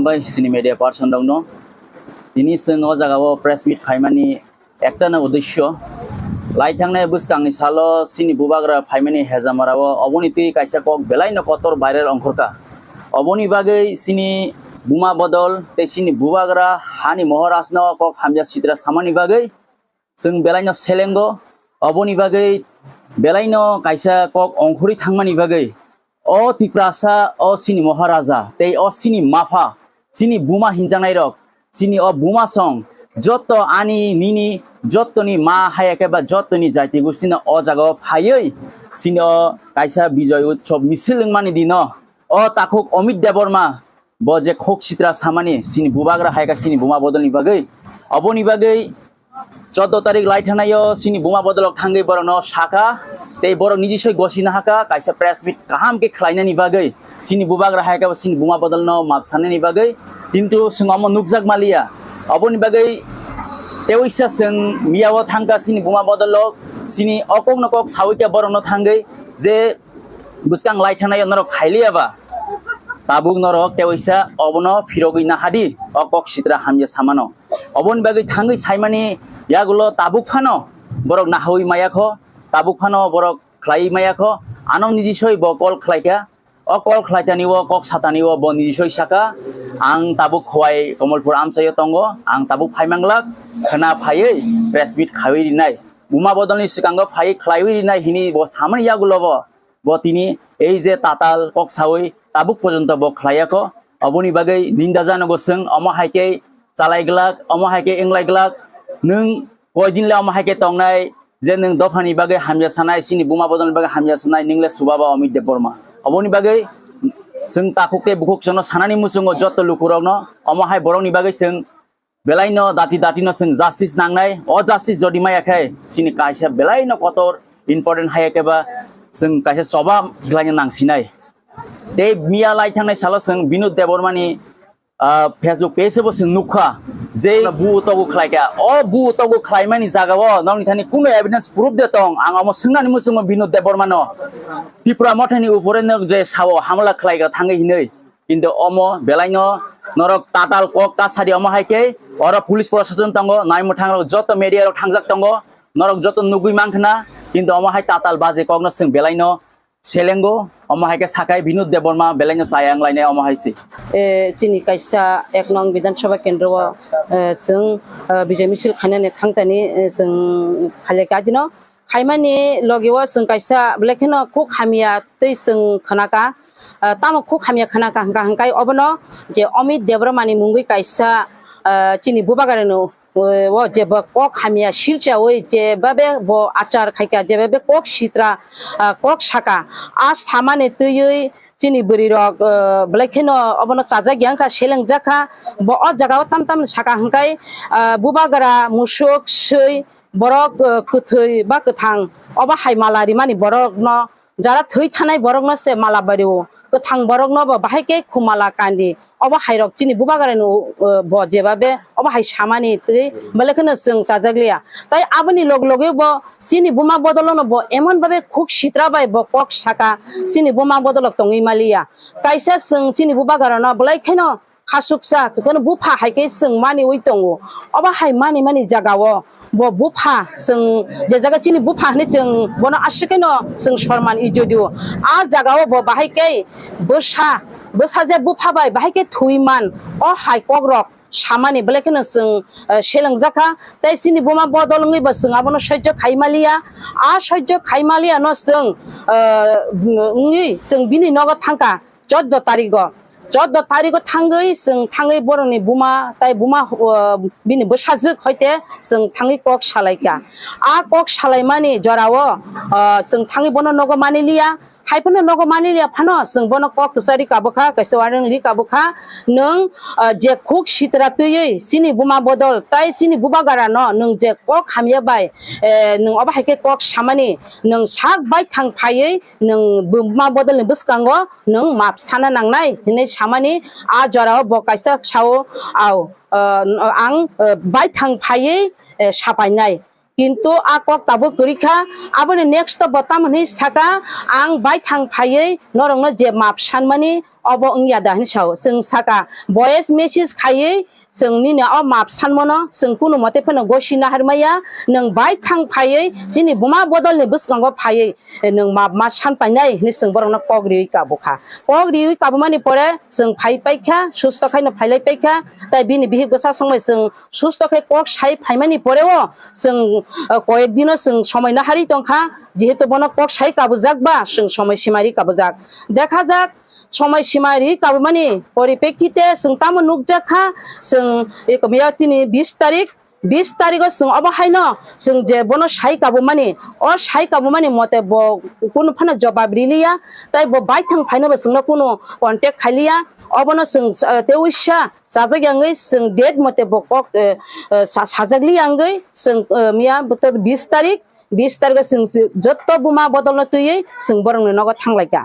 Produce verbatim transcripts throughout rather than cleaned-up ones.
Bai sini media person rokno. Tini chwng o jaga o press meet khaimani ekta no uddesyo. Lai thangnai bwskangni salo chini bubagra phaimani hejamara o oboni twi kaisa kok belai no kotor viral ongkhorkha. Oboni bagwi chini buma bodol tei chini bubagra hani Maharajno kok hamya sitra samani bagwi chwng belaino selengo, oboni bagwi belaino kaisa kok ongkhorwi thangmani bagwi o Tiprasa, o chini Maharaja tei o chini mapha, chini buma hinjaknairok, chini o buma song, jotto ani nini jottoni ma hai khe ba jottoni jaiti gustino o jaga o phaiwi chini o kaisa Bijoy Utsav misil wngmani dino o takhuk Amit Debbarma bo je khok sitra samani chini bubagra hai kha chini buma bodolni bagwi. Oboni bagwi chordo tarik lai thanaio chini buma bodolok thangwi borokno sakha, tei borok niji soi gosina hakha kaisa press meet kaham khe khlainani bagwi, chini bubagra hai kha chini buma bodolno map sanani bagwi. Kintu chwng omo nukjak maliya. Oboni bagwi teoisa chwng miyao thangkha chini buma bodolok, chini o kokno kok sawi khe borokno thangwi je bwskang lai thanaio norok khailiya ba, tabuk norok teoisa obono phirogwi nahadi o kok sitra hamya samano. Oboni bagwi thangwi saimani yagulo tabuk phano borok nahawi maya kho, tabuk phano borok khlaiwi maya kho, ano niji soi bo call khlaikha. O call khlaitani o kok satani o bo niji soi saka, "Ang tabuk Khowai Komolpur amchaio tongo, ang tabuk phaimanglak, khwna phaiwi press meet khaiwi rinai, buma bodolni swkango phaiwi khlaiwi rinai," hini bo samani yagulo bo bo tini ei je tatal kok sawi tabuk porjonto bo khlaiya kho. Oboni bagwi ninda janogo chwng omo hai khe chalai glak, omo hai khe wnglai glak. Nwng koi din le omo hai khe tongnai je nwng dophani bagwi hamya sanai, chini buma bodolni bagwi hamya sanai, nwng le subaba Amit Debbarma. Oboni bagwi chwng takhuk tei bukhuk chwngno sanani muchungo jotto lukurokno omo hai borokni bagwi chwng belaino dati dati no chwng justice nangnai. O justice jodi maya khe chini kaisa belaino kotor important haya khe ba chwng kaisa choba khlaina nangsinai. Tei miya lai thangnai salo chwng Binod Debbarmani, ah, Facebook page bo chwng nukha je bu togu khlaikha. O bu togu khlaimani jagao nokni thani kuno evidence proof de tong? Ang omo swngnani muchungo Binod Debbarmano, Tipra mothani upore no je sao hamla khlaikha thangwi hinwi. Kintu omo belaino norok tatal kok kasadi omo hai khe oro police prosason tongo, naimwthang rok joto media rok thangjak tongo, norok joto nugwi mankha na, kintu omo hai tatal baje kokno chwng belaino selengo, omo hai khe sakai Binod Debbarma belaino chaya wnglainai omo hai se. Eh, chini kaisa ek nong Bidhan Sabha kendro o, eh, chwng, eh, bijai misil khainani thangtani, eh, chwng khailai kha dino. Khaimani logi o chwng kaisa belai kheno khuk hamya tei chwng khnaka. Ah, tamo khuk hamya khnaka hwnkha hwnkhe obono je Amit Debbarmani mungwi kaisa, ah, chini bubagarano, eh, o je bo kok hamya silchawi je babe bo achar khaikha, je babe kok sitra, ah, kok saka. A samani twiwi chini bwrwi rok, eh, belai kheno obono chajak ya wngkha, selengjak kha. Bo o jaga o tam tam saka hwnkhe, ah, bubagra, musuk, swi, borok, eh, kwthwi ba kwthang, obo hai mala rimani borokno, jara thwi thanai borokno se mala bario, kwthang borokno bo bahai khe khumala kandi. Obo hai rok chini bubagrano, eh, bo jebabe obo hai samani twi belai kheno chwng chajak liya. Tai aboni log logi bo chini buma bodolono bo emon babe khuk sitra bai bo kok saka, chini buma bodolok tongwi maliya. Kaisa chwng chini bubagrano belai kheno khasuksa, kwkhwrang bupha hai khe chwng maniwi tongo. Obo hai mani mani jagao bo bupha, chwng je jaga chini bupha hwnwi chwng bono aswk kheno chwng sorman ijodio. A jagao bo bahai khe bwsa, bwsa je bupha bai bahai khe thwi man, o hai kokrok samani belai kheno chwng, eh, selengjakha. Tei chini buma bodol wngwi bo chwng abono sojjo khai maliya. A sojjo khai maliya no chwng, eh, wngwi chwng bini nogo thangkha. Chordo tarigo, chordo tarigo thangwi chwng thangwi borokni buma tai buma, uh, bini bwsajwk hoite chwng thangwi kok salaikha. A kok salaimani jorao, uh, chwng thangwi bono nogo maniliya. Haiphano nogo maniliya phano chwng bono kok kwchari kabukha, kaisa warning li kabukha. Nwng, uh, je khuk sitra twiwi chini buma bodol tai chini bubagarano nwng je kok hamya bai, eh, nwng obo hai khe kok samani nwng sak baithang phaiwi nwng buma bodolni bwskango nwng map sana nangnai hinwi samani a jorao bo kaisa sao, au, ah, ang, ah, baithang phaiwi, eh, sapainai. Kintu a kok tabuk kwrwi kha, aboni next o bo tamo hinwi saka, ang baithang phaiwi norokno je map sanmani obo wngya da hinwi sao. Chwng saka voice message khaiwi chwng nini o map sanmano chwng kunu mote phano gosi naharmaya, nwng baithang phaiwi chini buma bodolni bwskango phaiwi nwng map ma san painai hinwi chwng borokno kok riwi kabukha. Kok riwi kabumani pore chwng phai paikha, susto khaino phailai paikha, tai bini bihik bwsa songbai chwng susto khe kok sai phaimani poreo chwng, uh, koyek dino chwng somoi naharwi tongkha, jehetu bono kok sai kabujak ba chwng somoi simari kabujak. Dekha jak, somoi simari kabumani poripekkite chwng tamo nukjak kha, chwng ekomiya tini bis tarik, bis tarigo chwng obo haino chwng je bono sai kabumani, o sai kabumani mote bo kunu phano jobab riliya, tai bo baithang phaino bo chwngno kunu contact khailiya, obono chwng, uh, tei uisa chajak yangwi chwng date mote bo kok, eh, eh, sa-, sajak li yangwi chwng, eh, miya boto bis tarik, bis tarik o chwng si-, jotto buma bodolno twiwi chwng borokni nogo thanglaikha.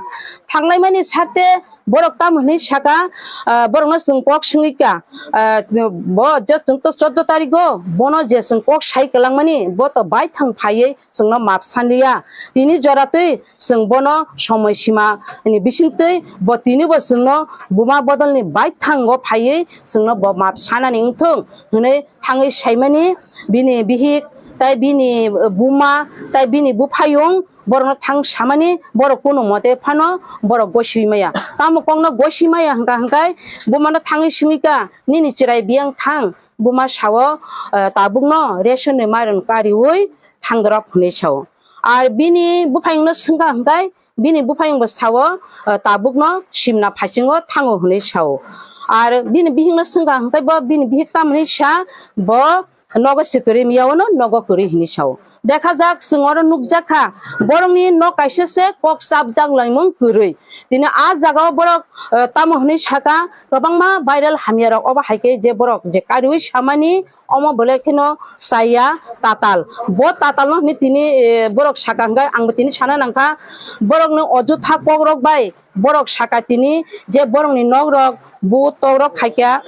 Thanglaimani sarte borok tamo hinwi saka, ah, borokno chwng kok swngwi kha, ah, bo je chwng to chordo tarigo bono je chwng kok sai kwlangmani bo to baithang phaiwi chwngno map sanliya. Tini joratwi chwng bono somoi sima ni bisingtwi bo tinibo chwngno buma bodolni baithango phaiwi chwngno bo map sanani wngthung hwnwi thangwi saimani bini bihik tai bini buma tai bini buphayung borokno thang samani borok kunu mote phano borok gosiwi maya. Tamo kokno gosiwi maya hwnkha hwnkhe bumano thangwi swngwi kha, "Nini chwrai biyang thang?" Buma sao, eh, "Tabukno ration ni mairum kariwi thangrok," hwnwi sao. Ar bini buphayungno swngkha hwnkhe, bini buphayungbo sao, eh, "Tabukno simna phaisingo thango," hwnwi sao. Ar bini bihikno swngkha hwnkhe, bo bini bihik tamni sa, bo nogo se kwrwi miya, ono nogo kwrwi hwnwi sao. Dekha jak, chwng oro nukjak kha, borokni nok kaisa se kok chapjak laimung kwrwi. Tini a jagao borok, eh, tamo hwnwi saka, kwbangma viral hamyarok obo hai khe je borok je kariwi samani, omo belai kheno chaya tatal. Bo tatalno hwnwi tini, eh, borok saka hwnkhe, angbo tini sana nangkha, borokni ojotha kokrok bai borok saka tini je borokni nokrok bu tokrok khaikha,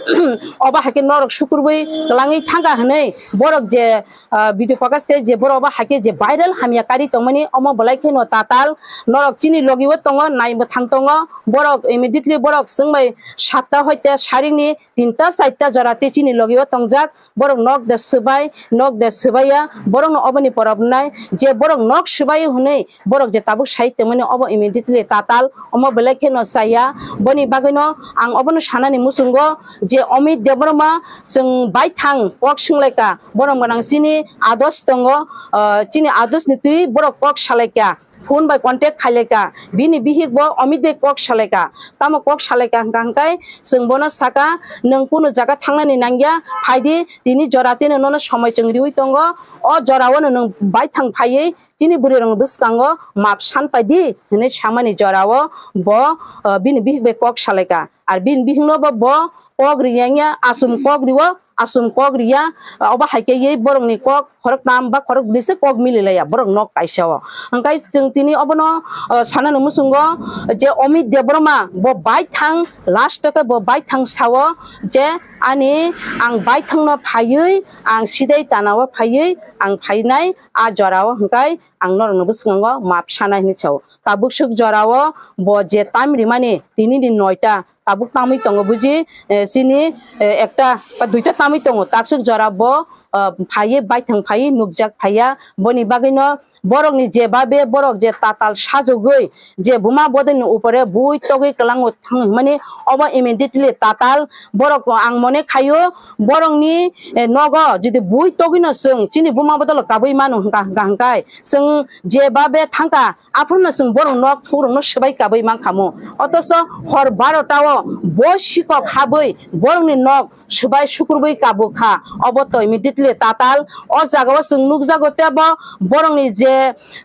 obo hai khe norok sukurwi kwlangwi thangkha hwnwi borok je, ah, video focus khe je borok obo hai khe je viral hamya kari tongmani, omo belai kheno tatal. Norok chini logi o tongo, nai mwthang tongo, borok immediately borok chwngbai satta hoite saringni tinta charta jora tei chini logi o tongjak. Borok nok de swbai, nok de swbaiya, borokno oboni pora wngnai. Je borok nok swbai hwnwi borok je tabuk sai tongmani, obo immediately tatal, omo belai kheno chaya. Boni bagwino ang obono sanani muchungo je Amit Debbarma chwng baithang kok swnglaika, borom gwnang chini ados tongo, ah, chini adosni twi borok kok salaika. Phone bai contact khailai kha, bini bihik bo Amit bai kok salai kha. Tamo kok salai kha hwnkha hwnkhe chwng bono saka, "Nwng kunu jaga thangnani nangya, phaidi, tini jora tino nono somoi chwng riwi tongo, o jora o nwng baithang phaiwi chini bwrwi rokni bwskango map san paidi," hwnwi samani jora o bo, uh, bini bihik bai kok salai kha. Ar bini bihikno bo, bo kok riyangya, asum kok riwo, asum kok riya, obo hai khe ye borokni kok khoroktham ba khorokbwrwi se kok mililaiya borok nok kaisa o. Hwnkhe chwng tini obono, o, sanani muchungo je Amit Debbarma bo baithang, last o khe bo baithang sao je, "Ani ang baithangno phaiwi, ang sidai tanao phaiwi ang phainai a jorao," hwnkhe ang norokni bwskango map sanai hinwi sao. Tabuk swk jorao bo je time rimani tini ni noita, tabuk tamwi tongo buji, eh, chini, eh, ekta ba duita tamwi tongo, takswk jora bo, ah, phaiwi baithang phaiwi nukjak phaiya. Boni bagwino borokni je babe borok je tatal sajogwi je buma bodolni upore bui togwi kwlango thang hwnmani, obo immediately tatal. Borok ang mone khaio borokni, eh, nogo jodi bui togwino chwng chini buma bodolo kabui mano hwnkha, hwnkha hwnkhe chwng je babe thangkha, aphuru no chwng borok nok thukrok no swbai kabui mankha mo. Otoso hor barota o bo sikok habwi borok ni nok swbai sukrubui kabuk kha. Obo to immediately tatal. O jaga o chwng nukjago tebo borok ni je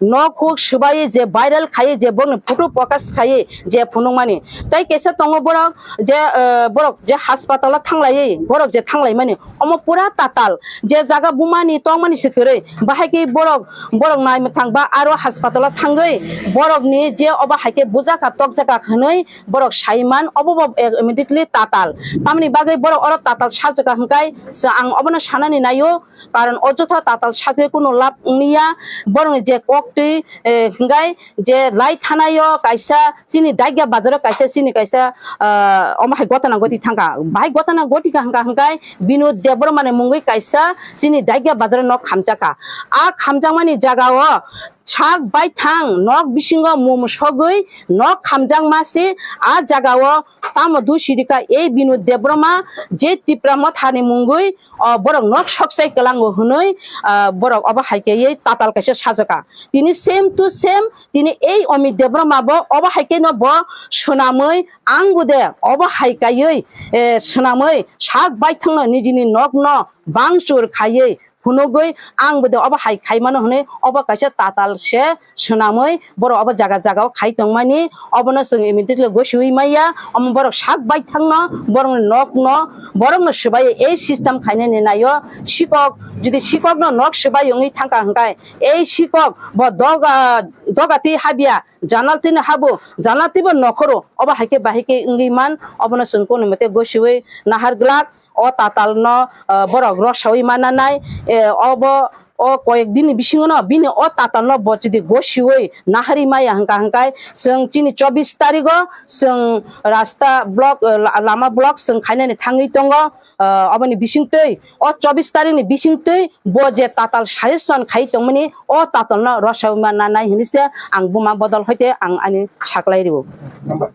nok huk swbai je viral khai je borok ni photo focus khai je phunukmani. Tai kaisa tongo borok je, eh, borok je hospital o thanglaiwi borok je thanglaimani. Omo pura tatal, je jaga bumani tongmani se kwrwi, bahai khe borok, borok nai mwthang ba aro hospital o thangwi borokni je obo hai khe bujaka tokjaka hwnwi borok sai man, obo bo immediately tatal. Tamoni bagwi borok oro tatal. Tatal sajwkha hwnkhe ang obono sanani naio, karon o jotho tatal sajwkhe kuno lab wngya, borokni je koktwi, eh, hwnkhe je lai thanaio kaisa chini Daigya bazaro kaisa chini kaisa, ah, omo hai gotana goti thangkha. Bahai gotana goti kha hwnkha hwnkhe Binod Debbarma ni mungwi kaisa chini Daigya bazaro nok khamjakha. A khamjakmani jagao sak baithang nok bisingo mum sogwi nok khamjakma se. A jagao tamo dusirika ei Binod Debbarma je Tipra Motha ni mungwi, o borok nok sokchai kwlango hwnwi, ah, borok obo hai khe ei tatal kaisa sajwkha. Tini same to same, tini ei Amit Debbarma bo obo hai khe no bo swnamwi ang bo de obo hai kaiwi, eh, swnamwi sak baithangno nijini nokno bangchur khaiwi phunugwi ang bo de obo hai khaimano hwnwi obo kaisa tatal se swnamwi borok obo jaga jaga o khai tongmani, obono chwng immediately gosiwi maya, omo borok sak baithangno borokni nokno borokno swbai ei system khainani naio. Sikok, jodi sikokno nok swbai wngwi thangkha hwnkhe ei sikok bo doga, doga twi habya, janal twino habo, janal twibo nokhoro, obo hai khe bahai khe wngwi man, obono chwng kunu mate gosiwi nahar glak. O tatal no, ah, borok rwsawi mananai, eh, obo o koyek din ni bisingo no bini o tatal no bo jodi gosiwi nahari maya hwnkha hwnkhe chwng chini chobbish tarigo chwng rasta block, eh, la-, lama block chwng khainani thangwi tongo, ah, oboni bisingtwi o chobbish tarik ni bisingtwi bo je tatal suggestion khai tongmani o tatal no rwsawi mananai hinwi se ang buma bodol hoite ang ani saklai rwo.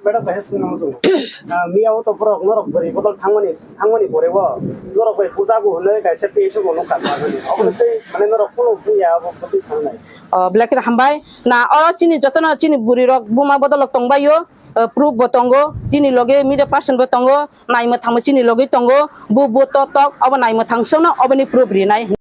Madam, bahai sini namu jung. Ah, miya o to borok norok bwrwi bodol thangmani, thangmani pore bo norok bai puja bo hwnwi kaisa P S O bo nukha sa hwnwi. Obo tei mane norok kuno buya obo bwtwi sangnai. Oh, belai kheno hambai. Na, oro chini jotono chini bwrwi rok buma bodol rok tongbaio, eh, proof bo tongo, chini loge media person bo tongo, naimwthangmo chini loge tongo, bo, bo to tok, obo naimwthang songno oboni proof rinai.